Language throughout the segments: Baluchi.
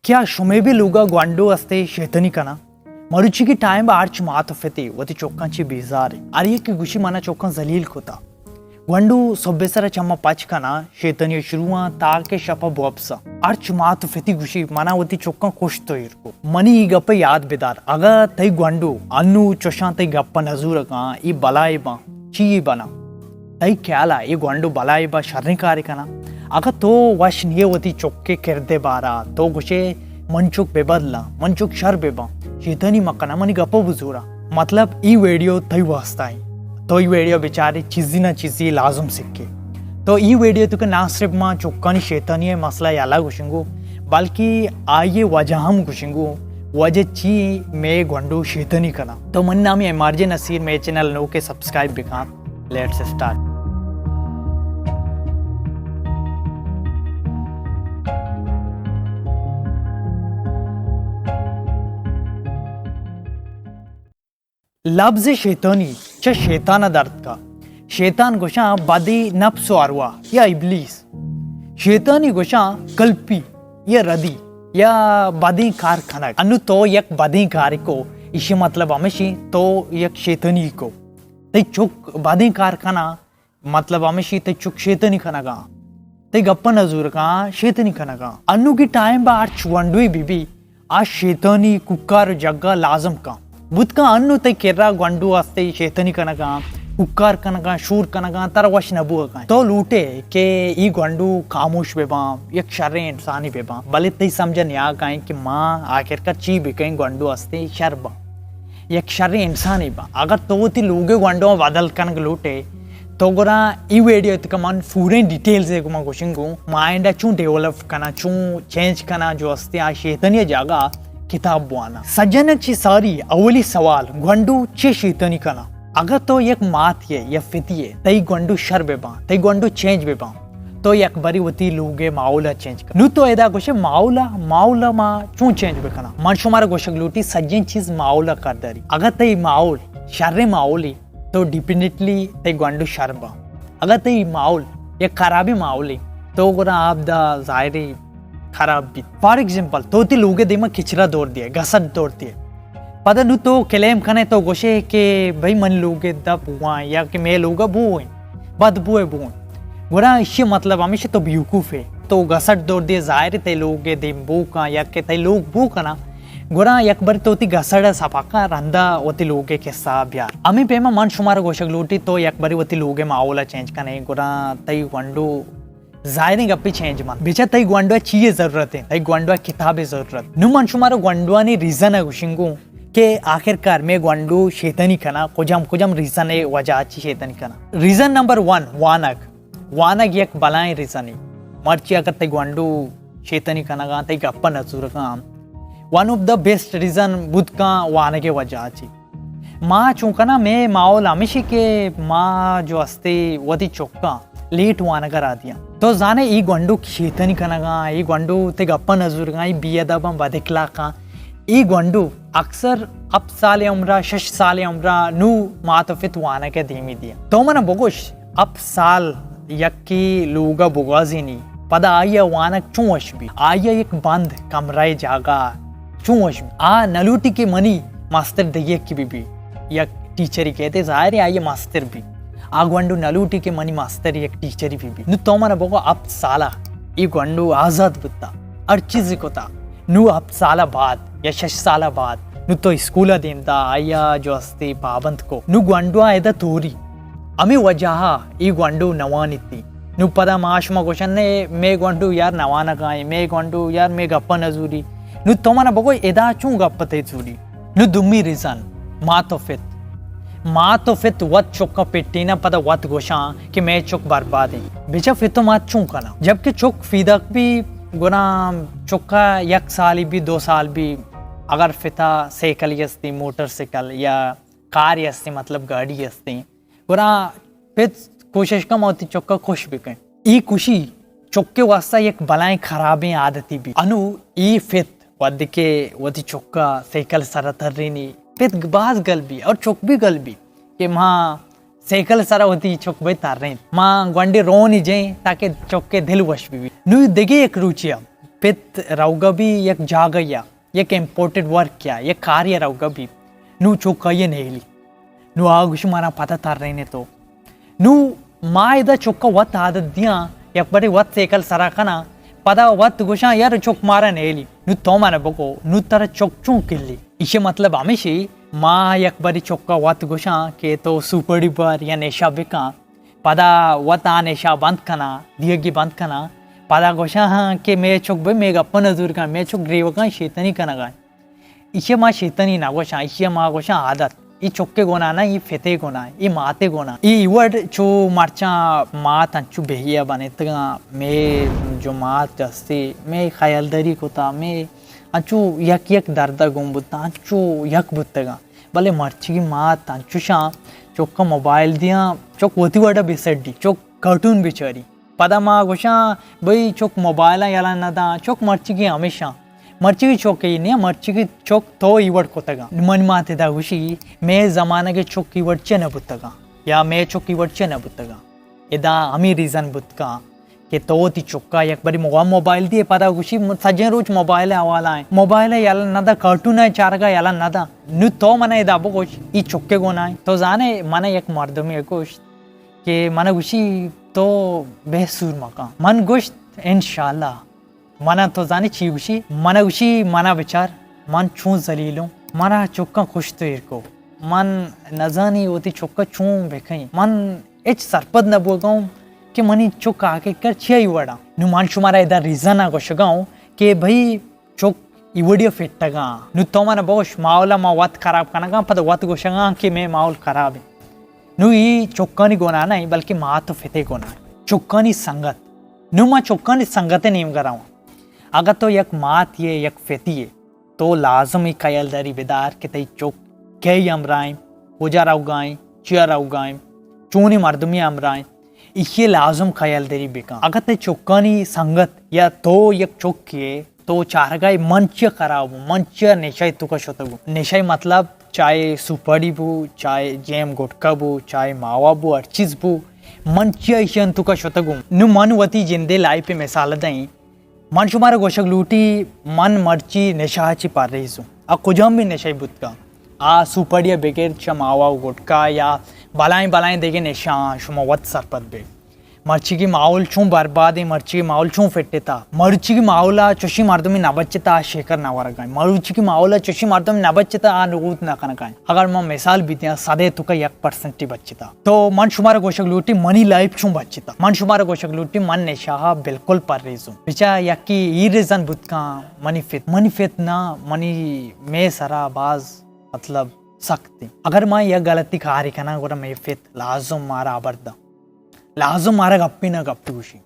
کیا شمے بھی لوگا گونڈو ہستے شیطانی کناں؟ مروچی کی ٹائم با ہرچ مات و پتے وتی چکاں چی بیزار ایں۔ ہر یکے گوشی منا چکاں ذلیل کتا۔ گونڈو صبح سرا چما پچ کناں، شیطانی شروع آں تاکہ شپا بوپساں۔ ہرچ مات و پتے گوشی منا وتی چکاں کشت و ایر کو۔ منی ای گپا یاد بدار، اگا تئی گونڈو انو چشاں تئی گپا نزورگاں، ای بلائے باں، چی بناں؟ تئی خیالا اے گونڈو بلائے با شریں کارے کناں؟ اگاں تو وش نیے وتی چکے کردے بارا، تو گوشے من چک بہ بدلاں، من چک شر بہ باں، شیطانی مکناں، منی گپا بزوراں۔ مطلب ای ویڈیو تئی واسطہ ایں۔ تو ای ویڈیو بچارے چیزی نہ چیزی لازم سکے۔ تو ای ویڈیو تو کہ نہ صرف ما چکانی شیطانی مسئلہ یلا گوشنگو، بلکہ آئیے وجہ ہم گوشنگو، وجہ چی مے گونڈو شیطانی کناں۔ تو منی نام ایم آر جے نصیر، مے چینل نوکے سبسکرائب بکن۔ Let's start. لبز شیطانی چہ شیطان ء درتکا۔ شیطان گوشاں بدی نفس و ارواح یا ابلیس۔ شیطانی گوشاں کلپی یا ردی یا بدیں کار کنگ۔ انو تو یک بدیں کارے کو، ایشی مطلب ہمیشی تو یک شیطانی کو۔ تئی چک بدیں کار کنا، مطلب ہمیشی تئی چک شیطانی کنگا۔ تئی گپا نزورگا شیطانی کنگا۔ انو کی ٹائم با ہرچ گونڈوی بی بی، آ شیطانی کوکار جگا لازم کن۔ بوت کن انو تئی کرا گونڈو ہستے شیطانی کنگا، کوکار کنگا، شور کنگا، ترا وش نہ بوگا۔ تو لوٹے کہ ای گونڈو خاموش بہ باں، یک شریں انسانی بہ باں، بلے تئی سمجھا نیا کائیں کہ ما آخر کار چی بکیں، گونڈو ہستے شر باں، یک شریں انسانی باں۔ اگر تو وتی لوگے گونڈو بدل کنگ لوٹے، تو گڑا ای ویڈیو تکا من پوریں ڈیٹیلز ء گوما گوشنگوں، مائنڈ ء چون ڈیولپ کنا، چون چینج کنا، جو ہستے آ شیطانی جاگہ کتاب بوانا۔ سجن چی ساری اولی سوال، گونڈو چے شیطانی کنا؟ اگر تو یک مات یے یا فتی یے، تئی گونڈو شر بہ باں، تئی گونڈو چینج بہ باں، تو یک بری وتی لوگے ماحول ء چینج کن۔ نو تو ادا گوشے ماحول ء، ماحول ء ما چون چینج بکناں؟ من شمارا گوشگ لوٹی سجن چیز ماحول ء کار داری۔ اگر تئی ماحول شریں ماحولی، تو ڈیفینیٹلی تئی گونڈو شر با۔ اگر تئی ماحول یک خرابیں ماحولے، تو گڑا آپ دا ظاہری خراب بیت۔ فار ایگزامپل، تو وتی لوگے دیما کچرا دور دیے، گسٹ دور دیے۔ پدا نو تو کلیم کنے، تو گوشے کہ بھئی من لوگے دپ ہواں یا کہ مے لوگا بو ہیں، بد بوئے بو ہیں۔ گڑا اشی مطلب ہمیشہ تو بیوقوف ہے۔ تو گسٹ دور دیے، ظاہر ہے تئی لوگے دیم بو کن یا کہ تئی لوگ بو کنا۔ گڑا یک بر تو وتی گسڑ ء سپا کن، رندا وتی لوگے قصہ بیار۔ ہمے پیما من شمارا گوشگ لوٹی، تو یک بری وتی لوگے ماحول ء چینج کنے، گڑا تئی گونڈو ظاہریں گپی چینج من۔ بچا تئی گونڈو ء چی ء ضرورت ہے؟ تئی گونڈو ء کتاب ء ضرورت۔ نو من شمارا گونڈوانی ریزن ء گوشنگوں کہ آخر کار مے گونڈو شیطانی کنا، کجام کجام ریزن ء وجہ چی شیطانی کنا۔ ریزن نمبر ون، وانگ۔ وانگ یک بلائیں ریزنے۔ مرچی اگر تئی گونڈو شیطانی کنگا، تئی گپا نہ زورگا، one of the best reason بوت کن وانگ ء وجہ چی۔ ما چون کنا، مے ماحول ہمیشی کہ ما جو ہستے وتی چکاں لیٹ وانگا را دیاں۔ تو زانے ای گونڈو شیطانی کنگا، ای گونڈو تئی گپا نہ زورگا، ای بے ادباں، بد اخلاقاں۔ ای گونڈو اکثر ہپت سال عمرا، شش سال عمرا نو مات و پت وانگ ء دیمی دیاں۔ تو منا بگوش، ہپت سال یکے لوگا بگوازینی، پدا آئی ء وانگ چون وش بی؟ آئی ء یک بند کمرہ ء جاگہ چون وش بی؟ آ نلوٹی کہ منی مستر دگہ یکے بہ بی، یک ٹیچری کہتے، ظاہر ہے آئی ء مستر بی۔ آ گونڈو نلوٹی کہ منی مستر یک ٹیچری بہ بی۔ نو تو منا بگو، ہپت سالا اے گونڈو آزاد بوتا، ہر چیزی کتا۔ نو ہپت سال بعد یا شش سال بعد نو تو اسکول ء دیم دا، آئی ء جو ہستی پابند کو۔ نو گونڈو ء ادا توری۔ ہمے وجہ ء اے گونڈو نہ وانیتی۔ نو پدا ما شما گوشن، نے مے گونڈو یار نہ وانگا ایں، مے گونڈو یار مے گپ ء نہ زوری۔ نو تو منا بگو ادا چون گپ ء تئی زوری؟ نو دومی ریزن، مات و پت۔ مات و پت وت چک ء پٹیناں، پدا وت گوشاں کہ مئے چک برباد انت۔ بچا پت و مات چون کناں؟ جبکہ چک فیدک بی، گڑا چک ء یک سالی بی، دو سال بی، اگر پت ء سائیکل ہستی، موٹر سائیکل یا کار ہستی، مطلب گاڑی ہستی، گڑا پت کوشش کن وتی چک ء خوش بکن۔ ای خوشی چک ء واسطہ یک بلائیں خرابیں عادتی بی۔ انو ای پت وھدے کہ وتی چک ء سائیکل سرا ترینی، پت باز گل بی اور چک بھی گل بی کہ ما سائیکل سرا وتی چک بہ ترین، ما گونڈے رونی جئیں تاکہ چک ء دل وش بی۔ نو دگہ یک روچے ء پت روگا بی یک جاگہ یا، یک امپورٹنٹ ورک یا، یک کاریا روگا بی، نو چک آئیا نیلی۔ نو آ گوشی منا پدا ترین ئے تو۔ نو ما ادا چکا وت عادت دیاں، یک بڑے وت سیکل سرا کناں، پدا وت گوشاں یار چک مارا نیلی۔ نو تو منا بگو، نو ترا چک چون کلی؟ ایشی مطلب ہمیشی، ما یک بڑے چکا وت گوشاں کہ تو سوپڑی بار یا نشہ بکن، پدا وت آ نشہ بند کناں، دیگی بند کناں، پدا گوشاں ہاں کہ مے چک بے مے گپا نزور کن، مے چک گریوگاں شیطانی کنگا۔ ایشی ما شیطانی نہ گوشاں، ایشی ما گوشاں عادت۔ ای چکے گناہ نہ، ای فتے گناہ، ای ماتے گناہ۔ ای وڑ چو مرچاں مات انچو بہیا بنتگاں، مے جو مات جستی، مے خیالداری کتا، مے انچو یک یک درد گون بوتا، انچو یک بوتگاں۔ بلے مرچی مات انچوشاں چکا موبائل دیاں، چک وتی وڑا بے سڈی، چک کارٹون بچاری۔ پدا ما گوشاں، بھئی چک موبائل یلا نداں، چک مرچگی ہمیشاں۔ مرچگی چک ای نیا، مرچگی چک تو ای وڑ کتگاں۔ منی مات ادا گوشی، مے زمانگے چک ای وڑ چہ نہ بوتگاں، یا مے چک ای وڑ چہ نہ بوتگاں۔ ادا ہمی ریزن بوتگاں کہ تو وتی چکا یک بری مغا موبائل دیے، پدا گوشی سجیں روچ موبائل حوالہ ایں، موبائل یلا نداں، کارٹون چارگا یلا نداں۔ نو تو منا ادا بگوش، ای چکے گناہ ایں؟ تو زانے منا یک مردمے گوشت، کہ من گوشی تو بے سور مکن۔ من گوشت انشاءاللہ۔ من تو زانی چی گوشی؟ من گوشی منا بچار، من چون ذلیلوں، منا چکاں کشت ایر کو۔ من نزانی وتی چکا چون بکیں۔ من ہچ سرپد نہ بوگاؤں کہ منی چک آخر کر چی ای وڑا۔ نو من شمارا ادا ریزن گوشگاؤں کہ بھئی چک ای وڑیا فٹگاں۔ نو تو من بگوش، ماحولا ما وت خراب کنگاں، پدا وت گوشگاں کہ مے ماحول خراب ایں۔ نو ای چکانی گناہ نہ ایں، بلکہ مات و فتے گناہ ایں۔ چکانی سنگت۔ نو ما چکانی سنگت نیمگا رواں۔ اگہ تو یک مات یے، یک فتی یے، تو لازم ای خیالداری بدار کہ تئی چک کئی ہمراہ ایں، کجا روگا ایں، چیا روگا ایں، چونی مردمی ہمراہ ایں۔ ایشی لازم خیالداری بکن۔ اگہ تئی چکانی سنگت یا تو یک چکے تو چارگائے من چیا خراب ہوں، من چیا نشہ توکا شتگوں۔ نشہ مطلب چاہے سوپاڑی بو، چاہے جیم گٹکا بو، چاہے ماوا بو، ہر چیز بو، من چیا ایشان توکا شتگوں۔ نو من وتی جندے لائف مثال دئیں۔ من شمارا گوشگ لوٹی، من مرچی نشہ چی پرہیز ہوں۔ آ کجام بھی نشہ بوتگا۔ آ سوپاڑی بگر چہ ماوا و گٹکا یا بلائیں بلائیں دیگہ نشہ آں، شما وت سرپد بے۔ مرچیگی ماحول چون برباد ایں، مرچیگی ماحول چون فٹتا، مرچیگی ماحول ء چوشی مردمی نہ بچتا آ شیکر نہ ورگا ایں، مرچیگی ماحول ء چوشی مردم نہ بچتا آ نگود نہ کنگا ایں۔ اگر من مثال بیتیاں، صدے توکا یک پرسنٹی بچتا۔ تو من شمارا گوشگ لوٹی منی لائف چون بچتا، من شمارا گوشگ لوٹی من نشہ ء بالکل پرہیزوں۔ بچا یکی ای ریزن بوت کن منی فت، منی فت نہ، منی مے سرا باز مطلب سخت ایں۔ اگر ما یک غلطی کاری کناں گڑا مے فت لازم مارا ہبر داں۔ لازم مارا گپے نہ گپ گوشی۔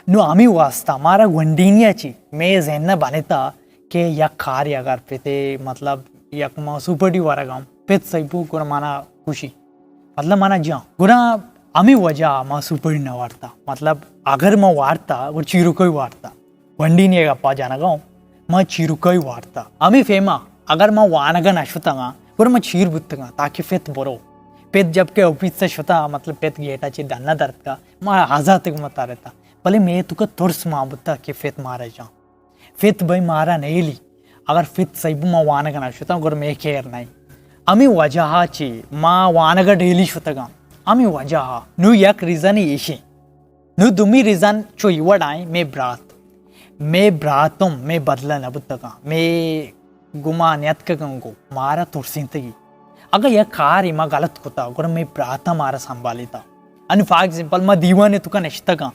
نو ہمے واسطہ مارا گونڈینی ء چی مے ذہن ء بنتا کہ یک کارے اگر پتے مطلب یک ما سوپرڈی ورگاں پت سہی بو گڑا منا گوشی مطلب منا جاں گڑا ہمے وجہ ء ما سوپرڈی نہ وارتا۔ مطلب اگر ما وارتا گڑا چیروکئی وارتا۔ گونڈینی ء گپا جنگا اوں، ما چیروکئی وارتا۔ ہمے فیما اگر ما وانگا نہ شتگاں، گڑا ما چیر بوتگاں تاکہ فت برو۔ پت جب کہ آفیس ء شتا، مطلب پت گیٹ ء چہ ڈن ء درتکا، ما آزاتگ ما ترتا۔ بلے مے توکا ترس مان بوتا کہ فت مارا جاں۔ فت بھئی مارا نیلی۔ اگر فت سہی بو ما وانگا نہ شتاں، گڑا مے خیر نہ۔ ہمے وجہ ء چہ ما وانگا ڈیلی شتگاں۔ ہمے وجہ ء۔ نو یک ریزن ایشیں۔ نو دومی ریزن چو ای وڑائیں مے برات۔ مے براتم مے بدلہ نہ بوتگاں، مے گما نیتکگاں گو مارا ترسینتگی۔ اگہ یک کارے ما غلط کتا، گڑا مے براتا مارا سنبھالیتا۔ ان فار ایگزامپل، ما دیوانے توکا نشتگاں،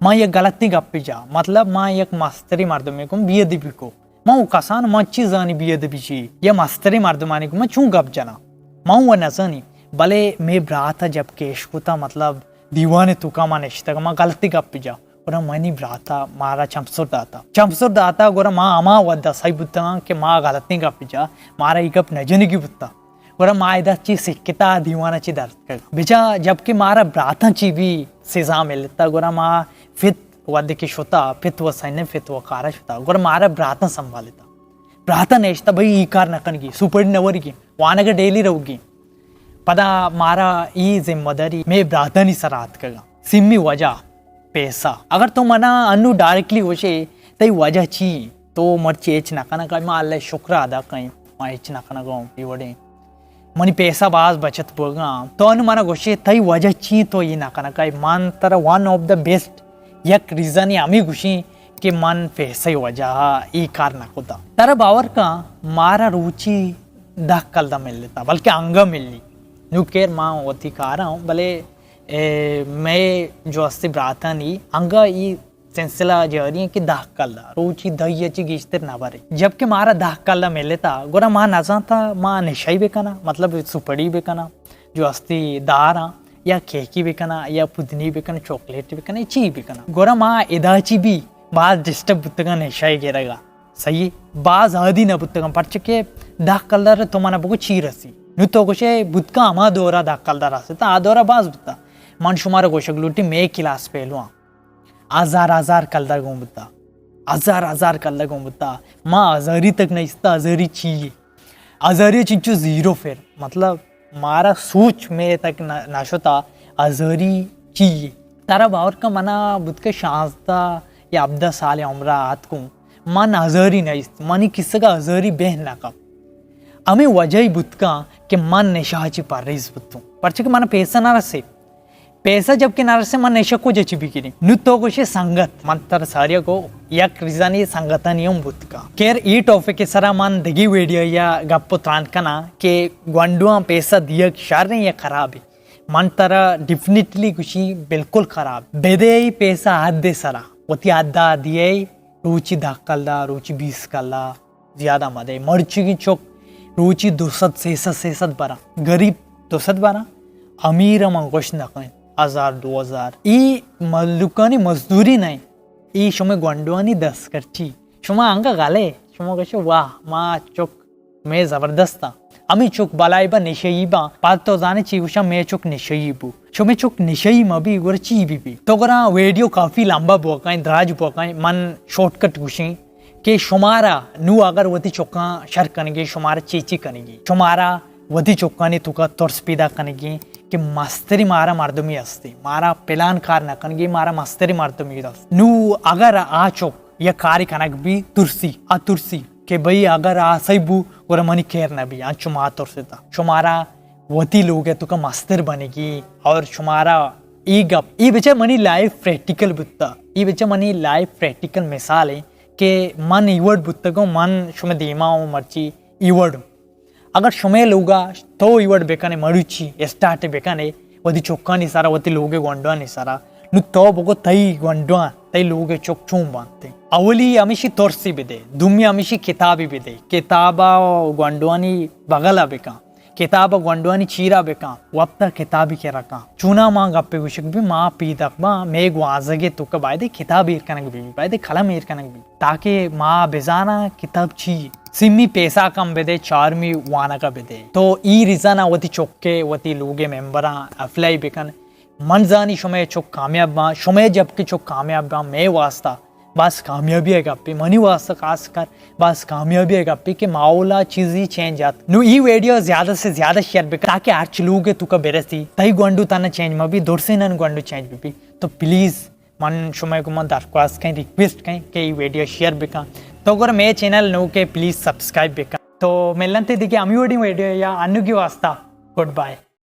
ما یک غلطی گپی جا، مطلب ما یک مستری مردمے گوں بے ادبی کو۔ ما او کسان ما چی زانی بے ادبی چی؟ یا مستری مردمانی گوں ما چون گپ جناں؟ ما او نزانی۔ بلے مے براتا جب کہ اشکتا، مطلب دیوانے توکا ما نشتگ، ما غلطی گپ جا۔ گڑا منی براتا مارا چمسر داتا۔ چمسر داتا، گڑا ما ہما ودا سہی بوتگاں کہ ما غلطیں گپ جا، مارا ای گپ نہ جنگی بوتا۔ گڑا ما ادا چی سکتا دیوانا چی درد کر۔ بچا جبکہ مارا براتاں چی بھی سزا ملتا، گڑا ما فت ودے کہ شتا، فت و سنے فت و کارا شتا۔ گڑا مارا براتاں سنبھالتا۔ براتاں نشتا، بھئی ای کار نہ کنگی، سوپڑی نہ ورگی، وانگا ڈیلی روگی۔ پدا مارا ای ذمہ داری مے براتانی سرا آتکگا۔ سیمی وجہ پیسہ۔ اگر تو منا انو ڈائریکٹلی گوشے، تئی وجہ چی؟ تو مرچی ہچ نہ کنگا؟ ما اللہ شکر ادا کئیں، ما ہچ نہ کنگا اوں، اے وڑیں منی پیسہ باز بچت بوگا۔ تو انو منا گوشے تئی وجہ چی تو اے نہ کنگا؟ من ترا ون آف دا بیسٹ یک ریزن ہمے گوشیں کہ من پیسہ وجہ اے کار نہ کتا۔ ترا باور کن، مارا روچی دہ کلدار ملتا، بلکہ انگا ملی۔ نو خیر ما وتی کارا اوں، بلے اے، مئے جو استی براتانی انگا ای سلسلہ جاری ہیں کہ دہ کلدار روچی دہ یا چی گیشتر نہ برے۔ جبکہ مارا دہ کلدار ملتا، گڑا ما نزانتا ما نشئی بکنا، مطلب سپڑی بکنا، جو استی داراں، یا کیکی بکنا، یا پودنی بکنا، چاکلیٹ بکنا، چی بکنا۔ گڑا ما ادا چی بھی باز ڈسٹرب بوتگا نشئی گرگا۔ صحیح، باز عادی نہ بوتگاں، پرچہ کہ دہ کلدار تو منا بگو چی رسی۔ نو تو گوشے بوتگاں ہما دورا دہ کلدار رستا، آ دورا باز بوتا۔ من شمارا گوشگ لوٹی، مئے کلاس پہلوان ہزار ہزار کلدار گون بوتا، ہزار ہزار کلدار گون بوتا۔ ما ہزاری تک نہ استا، ہزاری چی؟ ہزاری چنچو زیرو، پھر مطلب مارا سوچ مئے تک نہ، نہ شتا ہزاری چی؟ ترا باور کن، منا بوت کہ شانزدہ یا ہبدہ سال عمرا آتکوں، من ہزاری نہ است، منی کسگا ہزاری بہن نہ کپ۔ ہمے وجہ ای بوت کن کہ من نشہ چی پرہیز بوتوں، پرچہ کہ منا پیسہ نہ رسے۔ پیسہ جب کہ نہ رسے، من نشہ کجا چی بگیریں؟ نو تو گوشے سنگت، من ترا ساریا گو یک ریزانی سنگتانی ہم بوت کن۔ خیر، ای ٹاپک سرا من دگی ویڈیو یا گپ و تران کناں کہ گونڈواں پیسہ دیگ شر ہیں یا خراب ہیں۔ من ترا ڈیفینیٹلی گوشی بالکل خراب۔ بدے ای پیسہ حد سرا، وتی حدا دیے، روچی دہ کلدار، روچی بیست کلدار، زیادہ مدے۔ مرچیگیں چک روچی دو سد، سے سد، سے سد براں۔ غریب دو سد براں، امیر من گوشت نہ کن، ہزار، دو ہزار۔ ای ملکانی مزدوری نہ، ای شمے گونڈوانی دستخرچی۔ شما انگا غلے، شما گوشے واہ، ما چک مئے زبردستاں۔ ہمے چک بلائی با، نشئی با۔ پد تو زانے چی گوشاں، مئے چک نشئی بو۔ چو مئے چک نشئی مہ بی، گڑا چی بی بی؟ تو گڑا ویڈیو کافی لمبا بوگائیں، دراج بوگائیں، من شارٹ کٹ گوشیں کہ شمارا نو اگر وتی چکاں شر کنگی، شمارا چی چی کنگی؟ شمارا وتی چکانی توکا ترس پیدا کنگی کہ مستری مارا مردمی ہستی، مارا پلان کار نہ کنگی، مارا مستری مردمی ہست۔ نو اگر آ چک یک کارے کنگ بی، ترسی، آ ترسی کہ بھئی اگر آ سہی بو، گڑا منی خیر نہ بی، انچو ما ترستا۔ شمارا وتی لوگ ء توکا مستر بنگی اور شمارا ای گپ، ای بچہ منی لائف پریکٹیکل بوتا، ای بچہ منی لائف پریکٹیکل مثال ہے کہ من ایوڑ بوتگوں، من شما دیما ہوں مرچی ایوڑ ہوں۔ اگر شمے لوگا تو ایوڑ بکنے، مروچی اسٹارٹ بکنے، وتی چکانی سرا، وتی لوگ گونڈوانی سرا، نو تو بگو تئی گونڈوان، تئی لوگ چک چون بانتے؟ اولی ہمیشی ترسی بدے، دومی ہمیشی کتابی بدے، کتابا گونڈوانی بغلا بکن، کتابا گونڈوانی چیرا بکن، وپتا کتابی کرا کن۔ چونا ما گپے گوشگ بی، ما پیداک با، مے گوازگے توکا بایدے کتاب ایر کنگ بی، بایدے قلم ایر کنگ بی۔ تاکہ ما بزاناں کتاب چی۔ سیمی پیسہ کم بدے، چارمی وانگا بدے۔ تو ای ریزنا وتی چکے، وتی لوگے ممبراں اپلائی بکن۔ من زانی شمے چک کامیاب باں، شمے جب کہ چک کامیاب باں، مے واسطہ بس کامیابی ہے گپی، منی واسطہ خاص کر بس کامیابی ہے گپی کہ ماحولا چیزی چینج آت۔ نو ای ویڈیو زیادہ سے زیادہ شیئر بکن تاکہ ہرچ لوگے توکا برسی، تئی گونڈو تنا چینج مبی، درسینن گونڈو چینج ببی۔ تو پلیز من شمئے گوما درخواست کئیں، ریکویسٹ کئیں کہ ای ویڈیو شیئر بکن۔ تو اگر مے چینل نوکے، پلیز سبسکرائب بکن۔ تو ملنتے دگہ ہمی وڑیں ویڈیو یا، انوگی واسطہ گڈ بائے۔